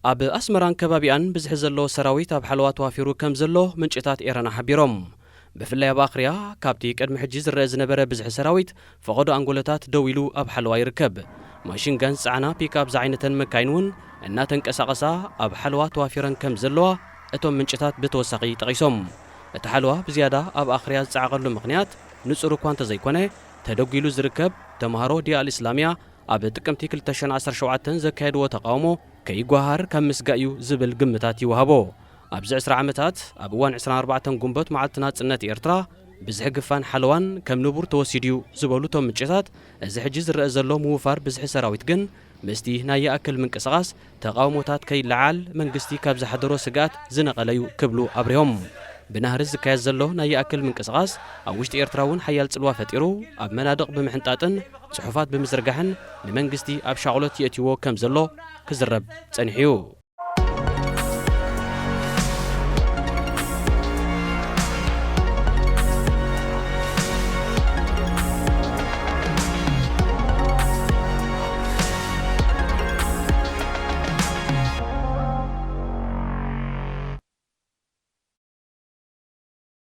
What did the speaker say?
ኣብ ኣስመራን ከባቢኣን ብዝሒ ዘለዎ ሰራዊት ኣብ ሓለዋ ተዋፊሩ ከም ዘሎ ምንጭታት ኤረና ሓቢሮም። ብፍላይ ኣብ ኣኽርያ፣ ካብቲ ቅድሚ ሕጂ ዝረአ ዝነበረ ብዝሒ ሰራዊት፣ ፈቐዶ ኣንጎሎታት ደው ኢሉ ኣብ ሓለዋ ይርከብ። ማሽንጋን ዝጸዓና ፒክኣፕ ዝዓይነተን መካይን እውን እናተንቀሳቐሳ ኣብ ሓለዋ ተዋፊረን ከም ዘለዋ እቶም ምንጭታት ብተወሳኺ ጠቒሶም። እቲ ሓለዋ ብዝያዳ ኣብ ኣኽርያ ዝጸዓቐሉ ምኽንያት ንጹር እኳ እንተዘይኮነ፣ ተደጒሉ ዝርከብ ተምሃሮ ዲያ ኣልእስላምያ ኣብ ጥቅምቲ ክልተ ሽሕን ዓሰርተ ሸውዓተን ዘካየድዎ ተቓውሞ ከይጓሃር ካብ ምስጋእ እዩ ዝብል ግምታት ይወሃቦ። ኣብዚ ዕስራ ዓመታት፣ ኣብ እዋን ዕስራን ኣርባዕተን ጉንበት መዓልቲ ናጽነት ኤርትራ፣ ብዝሒ ግፋን ሓለዋን ከም ንቡር ተወሲዱ እዩ ዝበሉ እቶም ምንጭታት፣ እዚ ሕጂ ዝረአ ዘሎ ምውፋር ብዝሒ ሰራዊት ግን፣ ምስቲ ናይ ይኣክል ምንቅስቓስ ተቓውሞታት ከይለዓል መንግስቲ ካብ ዝሓደሮ ስግኣት ዝነቐለ እዩ ክብሉ ኣብሪሆም። ብናህሪ ዝካየድ ዘሎ ናይ ይኣክል ምንቅስቓስ፣ ኣብ ውሽጢ ኤርትራ እውን ሓያል ጽልዋ ፈጢሩ፣ ኣብ መናድቕ ብምሕንጣጥን ጽሑፋት ብምዝርጋሕን ንመንግስቲ ኣብ ሻቕሎት የእትይዎ ከም ዘሎ ክዝረብ ጸኒሑ እዩ።